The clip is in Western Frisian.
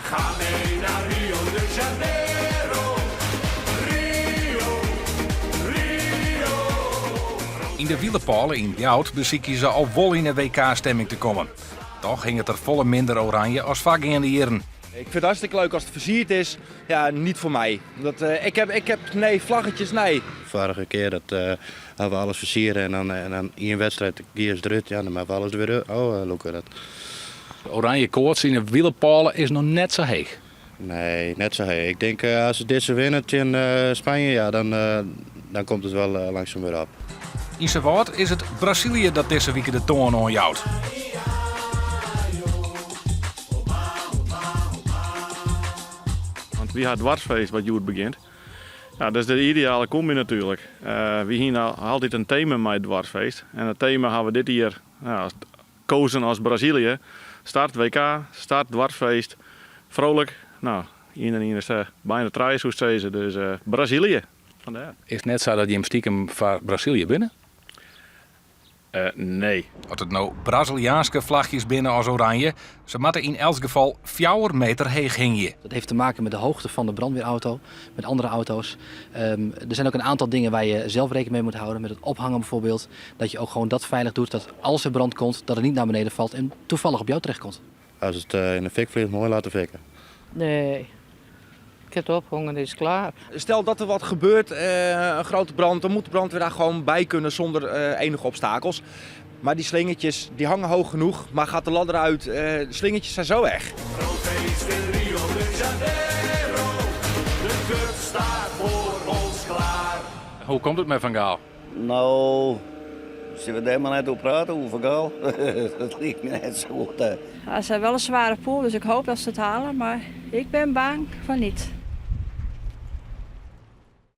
Ga mee naar Rio de Janeiro. Rio, Rio. Yn de Wielerpôle yn Ljouwert besykje se al wol yn 'e WK-stemming te kommen. Toch hinget der folle minder oranje as foargeande jierren. Ik vind het hartstikke leuk als het versierd is. Ja, niet voor mij. Dat, ik heb, nee, vlaggetjes, nee. Foarige kear dat hawwe we alles fersierd en dan ien wedstriid gie it derút. Ja, dan moatte we alles der wer ôflûke. Dat. De oranje koarts yn de Wielerpôle is noch net sa heech. Nee, net sa heech. Ik tink as se dizze winne tsjin Spanje, ja, dan komt it wol langsum wer op. Yn Suwâld is it Brazilië dat dizze wike de toan oanjout. Want wy ha it doarpsfeest wat hjoed begjint. Ja, dat is de ideale komby natuerlik. Wy hiene altyd in tema mei it doarpsfeest. En it tema hawwe we dit jier, ja, kozen as Brazilië. Start WK, start doarpsfeest. Frolik. No, ien en ien is byna trije, soest sizze. Dus Brazilië. Fandêr. Is it net sa dat jim stikem foar Brazilië binne? Nee. Oft it no Braziliaanske flachjes binne as oranje, se moatte yn elts gefal 4 meter heech hingje. Dat heeft te maken met de hoogte van de brandweerauto, met andere auto's. Er zijn ook een aantal dingen waar je zelf rekening mee moet houden, met het ophangen bijvoorbeeld. Dat je ook gewoon dat veilig doet, dat als er brand komt, dat het niet naar beneden valt en toevallig op jou terechtkomt. As it yn de fik fljocht, moai litte fikke. Nee. Ik heb het ophongen, is klaar. Stel dat er wat gebeurt, een grote brand, dan moet de brandweer daar gewoon bij kunnen zonder enige obstakels. Maar die slingertjes die hangen hoog genoeg, maar gaat de ladder uit, de slingertjes zijn zo weg. Groot feest in Rio de Janeiro. De cup staat voor ons klaar. Hoe komt it mei Van Gaal? No, sille we dêr mar net oer prate, oer Van Gaal? Dat liket my net sa goed. Ja, ze hebben wel een zware pool, dus ik hoop dat ze het halen. Maar ik ben bang van niet.